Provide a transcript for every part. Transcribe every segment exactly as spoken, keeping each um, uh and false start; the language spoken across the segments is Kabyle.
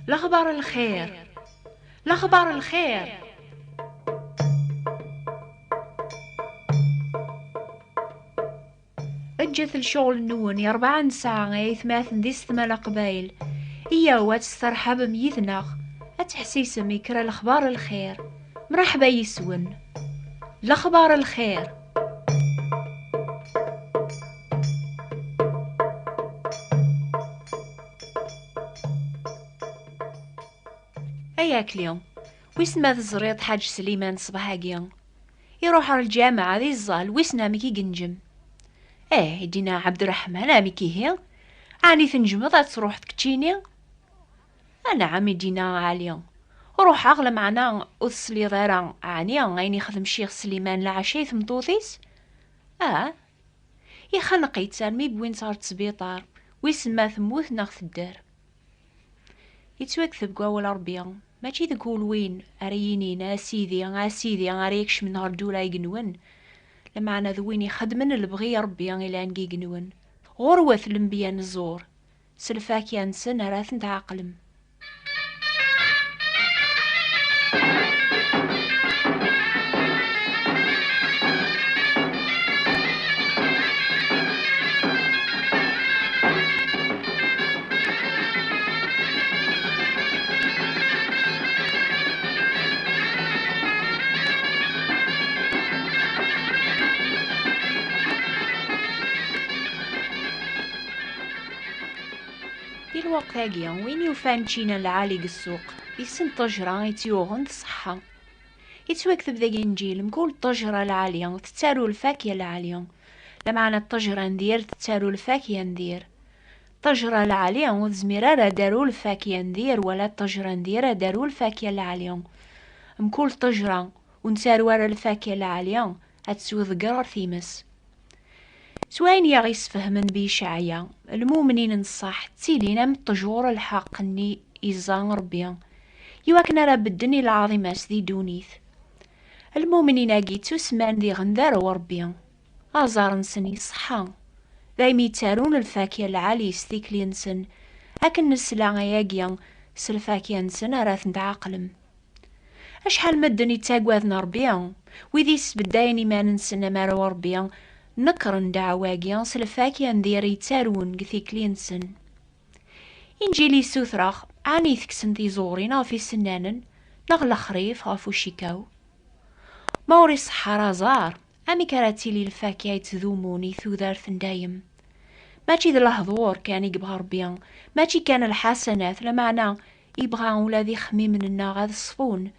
Lexbar n lxir. Lexbar n lxir. Ǧǧet lecɣel-nwen i rebɛa n ssaɛa, ay atmaten d isetma n Leqbayel. Iyyaw ad testerḥabem yid-neɣ, ad teḥsisem i kra lexbar n lxir. Mreḥba yis-wen. Lexbar n lxir. Ay akli, wissen ma teẓriḍ Ḥaǧ Sliman ṣṣbeḥ-agi? Iruḥ ɣer lǧameɛ ad iẓẓal, wissen amek i yenǧem. Eh, i d-yenna Ɛebderreḥman, amek ihi? Ɛni tnejmeḍ ad truḥeḍ keččini? Anɛam, i d-yenna Ɛli. Ruḥeɣ, lameɛna ur tesliḍ ara, ɛni ayen ixdem Ccix Sliman leɛca i tmeṭṭut-is? Ah, ixneq-itt armi wwin-tt ɣer tesbiṭar, wissen ma temmut neɣ tedder. Yettwakteb deg wawal Ṛebbi, mačči deg wul win ara yinin, a Sidi, a Sidi, ara ikecmen ɣer ddula n yigenwen, lameɛna d win ixeddmen lebɣi n Ṛebbi ilan deg yigenwen. Ɣurwet lenbiya n ẓẓur, s lfakya-nsen ara ten-tɛeqlem. Di lweqt-agi, win yufan ččina lɛali deg ssuq, yessen ṭṭejra i tt-yuɣen tṣeḥḥa. Yettwakteb deg Inǧil, mkul ṭṭejra lɛali tettaru lfakya lɛali. Lameɛna ṭṭejra n dir tettaru lfakya n dir. Ṭṭejra lɛali ur tezmir ara ad taru lfakya n dir, wala ṭṭejra n dir ad taru lfakya lɛali. Mkul ṭṭejra ur nettaru ara lfakya lɛali, ad tettwḍegger ɣer times. S wayen i aɣ-isfehmen bi Icɛaya, lmumnin n ṣṣeḥ ttilin am ṭṭjur lḥeqq-nni iẓẓa Ṛebbi, iwakken ara bedden i lɛaḍima-s di ddunit. Lmumnin-agi ttusemman diɣen d arraw n Ṛebbi. Aẓar-nsen iṣeḥḥa. Daymi ttarun lfakya lɛali s tikli-nsen, akken nesla ayagi s lfakya-nsen ara ten-tɛeqlem. Acḥal medden ittaggaden Ṛebbi, wid yesbeddayen iman-nsen am arraw n Ṛebbi, nekkren ddeɛwa-agi s lfakya n dir yettarun deg tikli-nsen. Inǧil yessuter-aɣ, ɛni tekksen tiẓurin ɣef isennanen, neɣ lexrif ɣef ucikaw? Ma ur iṣeḥḥa ara aẓar, amek ara tili lfakya yettdumun i tudert n dayem? Mačči d lehdur kan i yebɣa Ṛebbi, mačči kan lḥasanat, lameɛna yebɣa ula d ixemmimen-nneɣ ad ṣfun,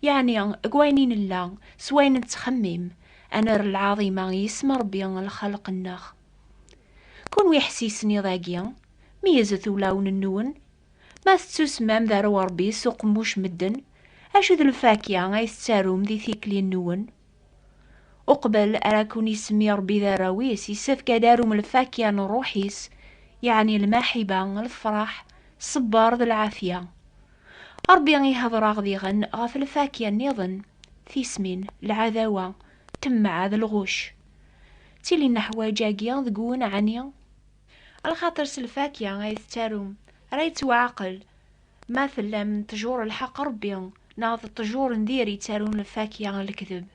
yeɛni deg wayen i nella, s wayen nettxemmim, ad nerr lɛaḍima i yisem n Ṛebbi lxelq-nneɣ. Kunwi ḥsisen iḍ-agi, meyyzet ulawen-nwen, ma tettusmam d arraw n Ṛebbi s uqemmuc medden, acu d lfakya ay tettarum di tikli-nwen? Uqbel ara ken-isemmi Ṛebbi d arraw-is, yessefk ad tarum lfakya n ṛṛuḥ-is, yeɛni lmaḥiba, lefṛaḥ, ṣṣber d lɛafya. Ṛebbi ihder-aɣ diɣen ɣef lfakya nniḍen, tismin, lɛadawa, ṭṭmeɛ d lɣucc. Ttilin leḥwayeǧ-agi deg-wen ɛni? Lxaṭer s lfakya ay tettarum ara yettwaɛqel ma tellam n ṭṭjur n lḥeqq n Ṛebbi neɣ d ṭṭjur n dir yettarun lfakya n lekdeb.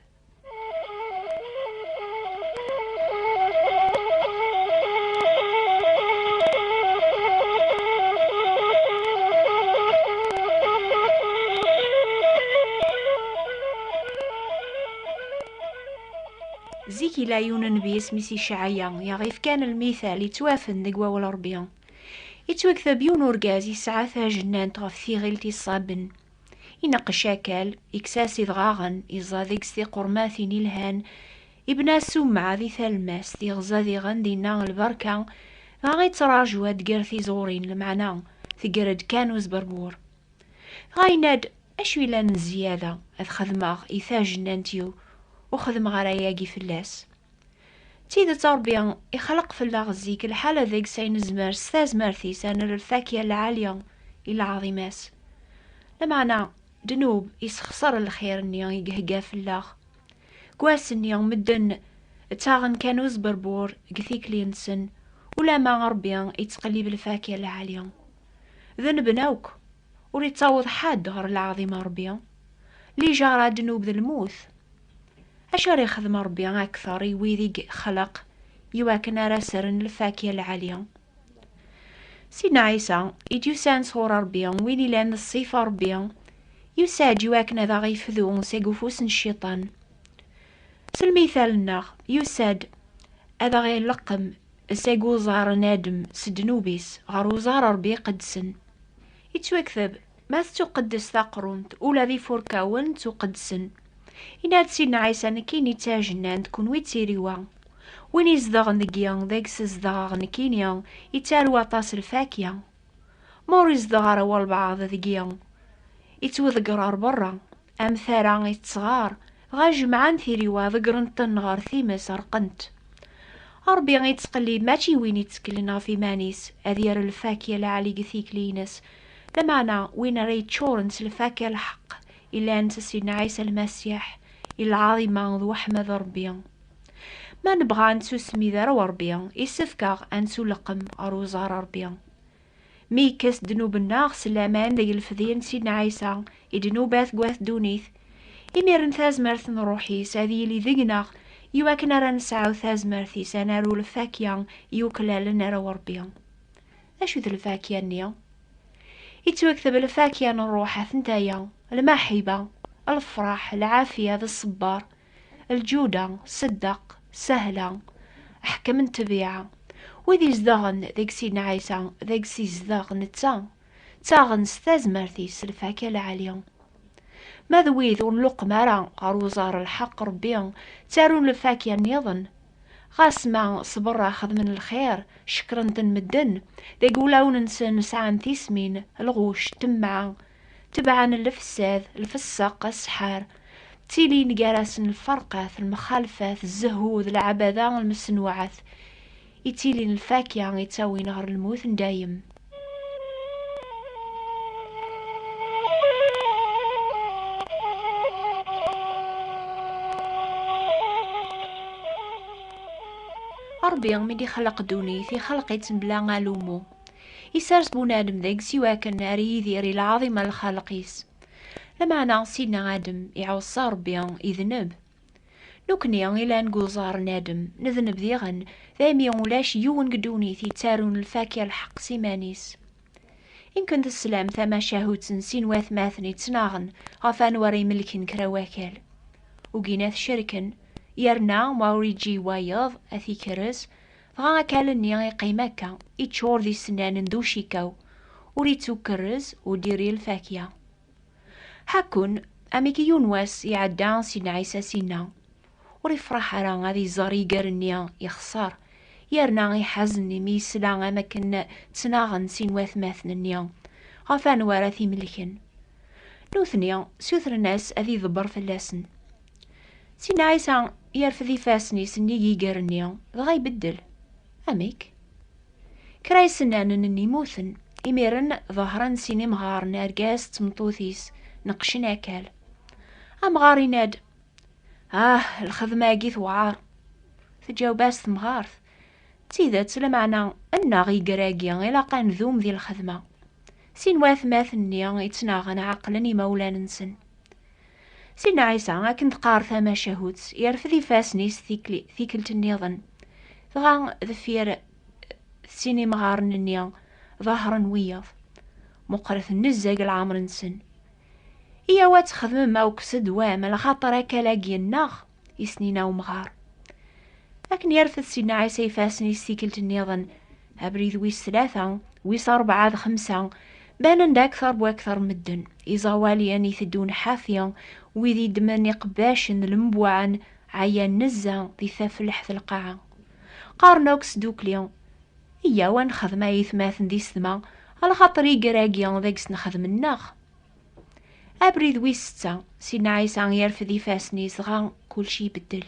Zik, ila yiwen nnbi isem-is Icɛaya, i aɣ-ifkan lmital yettwafen deg wawal Ṛebbi. Yettwakteb yiwen urgaz yesɛa tajennant ɣef tiɣilt iṣaben. Ineqqec akal, ikkes-as idɣaɣen, iẓẓa deg-s tiqurmatin ilhan, ibna ssumɛa di talmast, iɣza diɣen dinna lberka, dɣa ittraǧu ad d-ger tiẓurin, lmeɛna tekker-d kan uzberbur. Dɣa yenna-d, acu yellan n zzyada ad xedmeɣ i tajennant-iw, ur xedmeɣ ara ayagi fell-as? D tidet, Ṛebbi ixleq fell-aɣ zik lḥala deg-s ay nezmer s tazmert-is ad nerr lfakya lɛali i lɛaḍima-s. Lameɛna, ddnub issexṣer lxir-nni i ihegga fell-aɣ. Deg wass-nni, medden ttaɣen kan uzberbur deg tikli-nsen, ulamma Ṛebbi ittqellib lfakya lɛali. Denben akk. Ur ittaweḍ ḥedd ɣer lɛaḍima Ṛebbi. Liǧara, ddnub d lmut. Acu ara yexdem Ṛebbi akteṛ i wid i yexleq iwakken ara sren lfakya lɛali? Sidna Ɛisa, i d-yusan sɣur Ṛebbi, win ilan d ṣṣifa Ṛebbi, yusa-d iwakken ad aɣ-ifdu seg ufus n Cciṭan. S lmital-nneɣ, yusa-d ad aɣ-ileqqem seg uẓar n Adem s ddnub-is ɣer uẓar n Ṛebbi iqedsen. Ittwakteb, ma tettuqeddes taqrunt, ula d ifurkawen ttuqeddsen. Yenna-d Sidna Ɛisa: "Nekkini d tajennant, kunwi d tiriwa. Win izedɣen deg-i, deg-s zedɣeɣ nekkini, yettarew aṭas lfakya. Ma ur izedɣ ara walbeɛḍ deg-i, ittwḍegger ɣer berra, am tara ittɣar, dɣa jemɛen tiriwa, ḍeggren-ten ɣer times, rqen-t." Ṛebbi ittqellib mačči win itteklen ɣef iman-is ad yerr lfakya lɛali deg tikli-ines, lameɛna win ara yeččuren s lfakya lḥeqq, illan s Sidna Ɛisa Lmasiḥ, i lɛaḍima d weḥmed Ṛebbi. Ma nebɣa ad nettusmi d arraw Ṛebbi, issefk-aɣ ad nettuleqqem ɣer uẓar Ṛebbi. Mi yekkes ddnub-nneɣ s laman deg lefdi n Sidna Ɛisa i ddnubat n wat ddunit, imiren tazmert n Ṛṛuḥ-is ad yili deg-neɣ, iwakken ara nesɛu tazmert-is ad naru lfakya yuklalen arraw Ṛebbi. D acu d lfakya-nni? Ittwakteb lfakya n Ṛṛuḥ atentaya: lmaḥiba, lefṛaḥ, lɛafya d ṣṣber, lǧuda, ṣṣeddaq, sahla, ḥkem n ṭṭbiɛa. Wid izedɣen deg Sidna Ɛisa, deg-s izdeɣ netta, ttaɣen s tazmert-is lfakya lɛali. Ma d wid ur nluqqem ara ɣer uẓar lḥeqq Ṛebbi, ttarun lfakya nniḍen. Ɣas ma s berra xedmen lxir, cekkren-ten medden, deg wulawen-nsen sɛan tismin, lɣuc, ṭṭemɛa, tebɛen lefsad, lfeṣṣeq, ssḥar, ttilin gar-asen lferqat, lmexalfat, zzehhu d lɛebada lmesnuɛat, ittilin lfakya ittawin ɣer lmut n dayem. Ṛebbi, mi d-ixleq ddunit, ixleq-itt mebla alumu. Isers bunadem deg-s iwakken ar yidir i lɛaḍima n lxalq-is. Lameɛna Sidna Adem iɛuṣa Ṛebbi, idneb. Nukni ilan deg uẓar n Adem, nedneb diɣen, daymi ulac yiwen deg ddunit yettarun lfakya lḥeqq s iman-is. Imken teslam tamacahut n sin watmaten yettnaɣen ɣef anwa ara imelken kra wakal. Ugin ad t-cerken, yerna ma ur iǧǧi wayeḍ ad t-ikerrez, dɣa akal-nni iqqim akka, iččur d isennanen d ucikaw, ur ittukerrez, ur d-irri lfakya. Ḥakkun amek yiwen wass iɛedda Sidna Ɛisa sinna. Ur ifṛeḥ ara ad iẓer iger-nni ixṣer, yerna iḥazen imi yesla am akken ttnaɣen sin watmaten-nni ɣef anwa ara t-imelken. Nutni sutren-as ad iḍebber fell-asen. Sidna Ɛisa yerfed ifassen-is nnig iger-nni, dɣa ibeddel. Amek? Kra isennanen-nni mmuten. Imiren ḍehren sin imɣaren, argaz d tmeṭṭut-is, neqqcen akal. Amɣar yenna-d: "Ah, lxedma-agi tewɛer." Teǧaweb-as temɣart: "D tidet, lameɛna nneɣ iger-agi ilaq ad ndum di lxedma. Sin watmaten-nni yettnaɣen ɛeqlen imawlan-nsen." Sidna Ɛisa, akken teqqar tamacahut, yerfed ifassen-is tikli-, tikkelt nniḍen. Dɣa deffir sin imɣaren-nni ḍehren wiyaḍ. Meqqret nezzeh leɛmer-nsen. "Iyyaw ad txedmem akk s ddwam, lxaṭer akal-agi nneɣ," i s-nina umɣar. Akken yerfed Sidna Ɛisa ifassen-is tikkelt nniḍen, abrid wis tlata, wis rebɛa d xemsa, banen-d akteṛ bu akteṛ medden, iẓawaliyen iteddun ḥafi, wid iddmen iqebbacen d lembuɛen, ɛyan nezzeh di tafellaḥt n lqaɛa. Qqaren akk s tdukli: "Iyyaw ad nexdem ay atmaten d isetma, alaxaṭer iger-agi deg-s nexdem nneɣ." Abrid wis setta, Sidna Ɛisa yerfed ifassen-is, dɣa kulci ibeddel.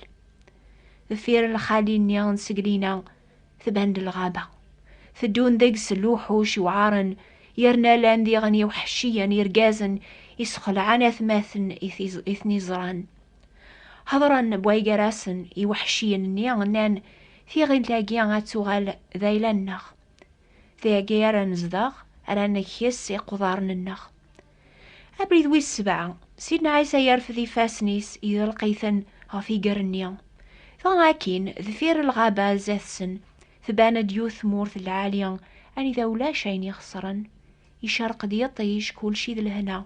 Deffir lxali-nni n tseglina, tban-d lɣaba. Teddun deg-s lewḥuc iweɛren, yerna llan diɣen iweḥciyen irgazen isxelɛen atmaten i tiz-, i ten-iẓran. Hedṛen bway gar-asen iweḥciyen-nni, nnan: "Tiɣilt-agi ad tuɣal d ayla-nneɣ. Dagi ara nezdeɣ, ara nekkes iqeḍaren-nneɣ." Abrid wis sebɛa, Sidna Ɛisa yerfed ifassen-is, iḍelq-iten ɣef iger-nni. Dɣa akkin, deffir lɣaba zdat-sen, tban-d yiwet tmurt lɛali, anida ulac ayen ixeṣren. Icerq-d yiṭij, kulci d lehna.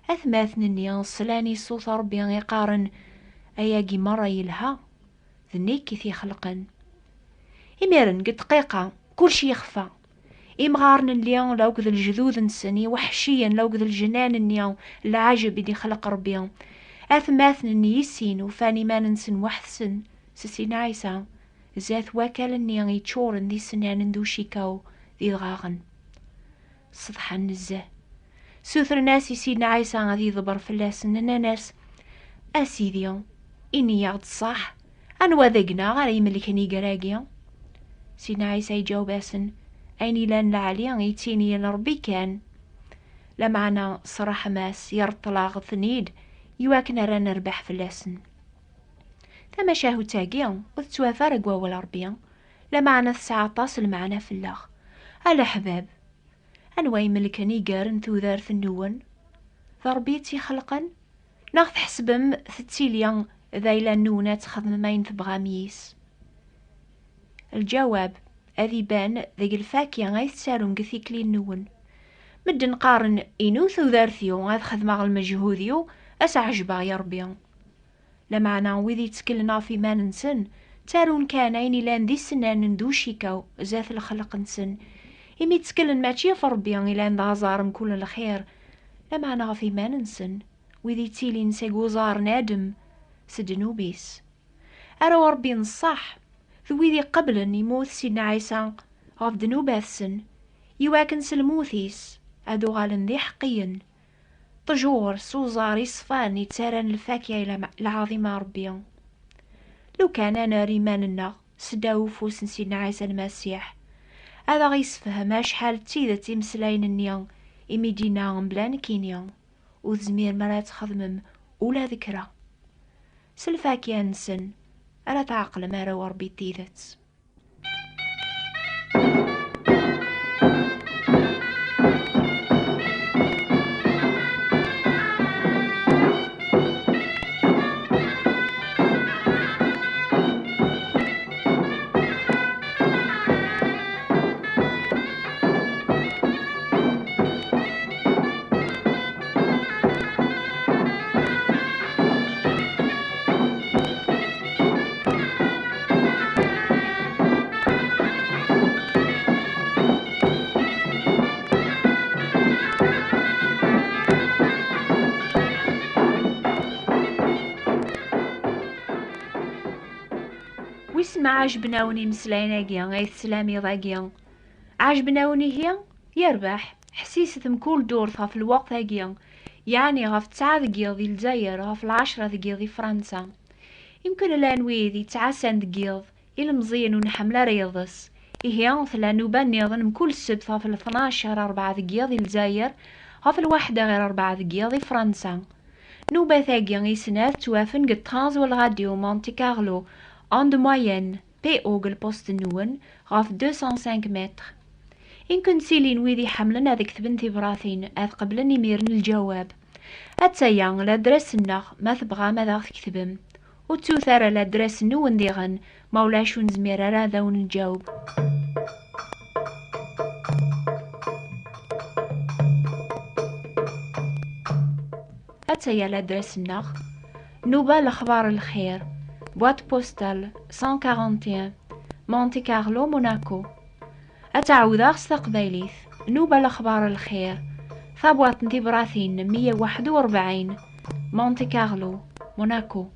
Atmaten-nni slan i ṣṣut Ṛebbi iqqaren: "Ayagi merra yelha, d nekk i t-ixelqen." Imiren, deg dqiqa, kulci yexfa. Imɣaren-nni, la akked lejdud-nsen iweḥciyen, la akked lejnan-nni n lɛajeb i d-ixleq Ṛebbi. Atmaten-nni i sin ufan iman-nsen weḥd-sen s Sidna Ɛisa, zdat wakal-nni yeččuren d isennanen d ucikaw d idɣaɣen. Ṣeḍḥen nezzeh. Sutren-as i Sidna Ɛisa ad iḍebber fell-asen, nnan-as: "A Sidi, ini-yaɣ-d ṣṣeḥ, anwa deg-neɣ ara imelken iger-agi?" Sidna Ɛisa iǧaweb-asen: "Ayen ilan lɛali yettini n Ṛebbi kan, lameɛna s ṛṛeḥma-s yerṭel-aɣ-ten-id iwakken ara nerbeḥ fell-asen." Tamacahut-agi ur tettwaf ara deg wawal Ṛebbi, lameɛna tesɛa aṭas n lmeɛna fell-aɣ. A leḥbab, anwa imelken iger n tudert-nwen? D Ṛebbi i tt-ixelqen? Neɣ tḥesbem tettili d ayla-nwen ad txedmem ayen tebɣam yis? Lǧawab ad iban deg lfakya ay tettarum deg tikli-nwen. Medden qqaren: "Inu tudert-iw, ad xedmeɣ lmeǧhud-iw, ad s-ɛejbeɣ i Ṛebbi." Lameɛna wid yettkellen ɣef iman-nsen, ttarun kan ayen ilan d isennanen d ucikaw zdat lxelq-nsen, imi ttkellen mačči ɣef Ṛebbi ilan d aẓar mkul lxir, lameɛna ɣef iman-nsen, wid yettilin seg uẓar n Adem s ddnub-is. Arraw n Ṛebbi n ṣṣeḥ d wid iqeblen imut Sidna Ɛisa ɣef ddnubat-sen, iwakken s lmut-is ad uɣalen d iḥeqqiyen. Ṭṭjur s uẓar iṣfan i ttarran lfakya i lɛaḍima n Ṛebbi. Lukan ad nerr iman-nneɣ seddaw ufus n Sidna Ɛisa Lmasiḥ, ad aɣ-yessefhem acḥal d tidet imeslayen-nni imi d-yenna mebla nekkini ur tezmirem ara ad txedmem ula d kra. S lfakya-nsen ara tɛeqlem arraw n Ṛebbi n tidet. Wissen ma ɛejben-awen imeslayen-agi ay teslam iḍ-agi? Ɛejben-awen ihi? Yerbeḥ. Ḥsiset mkul ddurt ɣef lweqt-agi, yeɛni ɣef ttesɛa deg yiḍ di Lezzayer, ɣef lɛecṛa deg yiḍ di Fransa. Imken llan wid yettɛassan deg yiḍ, ilemẓiyen ur nḥemmel ara iḍes. Ihi, tella nnuba nniḍen mkul ssebt ɣef tnac ɣer rebɛa deg yiḍ di Lezzayer, ɣef lwaḥda ɣer rebɛa deg yiḍ di Fransa. Nnubat-agi i snat ttwafen deg Trans World Radio Monte Carlo, onde moyenne, P O deg lpost-nwen, ɣef deux cent cinq mètres. Imken tilin wid iḥemmlen ad ketben tibratin, ad qeblen imiren lǧawab. Attaya ladres-nneɣ, ma tebɣam ad aɣ-tketbem. Ur ttut ara ladres-nwen diɣen, ma ulac ur nezmir ara ad awen-nǧaweb. Attaya ladres-nneɣ: Nnuba Lexbar Lxir, boîte postale cent quarante et un, Monte Carlo, Monaco. Ad tt-ɛawdeɣ s taqbaylit: Nnuba Lexbar Lxir, tabwaṭ n tibratin meyya u waḥed u rebɛin, Monte Carlo, Monaco.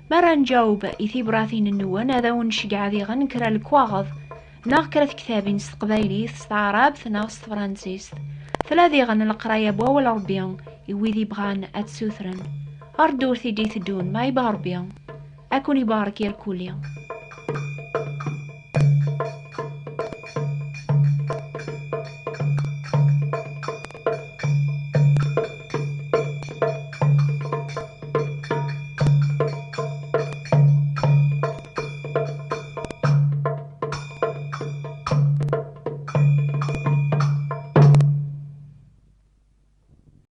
Mi ara nǧaweb i tibratin-nwen, ad awen-nceggeɛ diɣen kra n lekwaɣeḍ neɣ kra tektabin s teqbaylit, s taɛrabt neɣ s tefransist. Tella diɣen leqraya n wawal Ṛebbi i wid ibɣan ad tt-sutren. Ar ddurt i d-iteddun, ma yebɣa Ṛebbi. Ad ken-ibarek irkulli.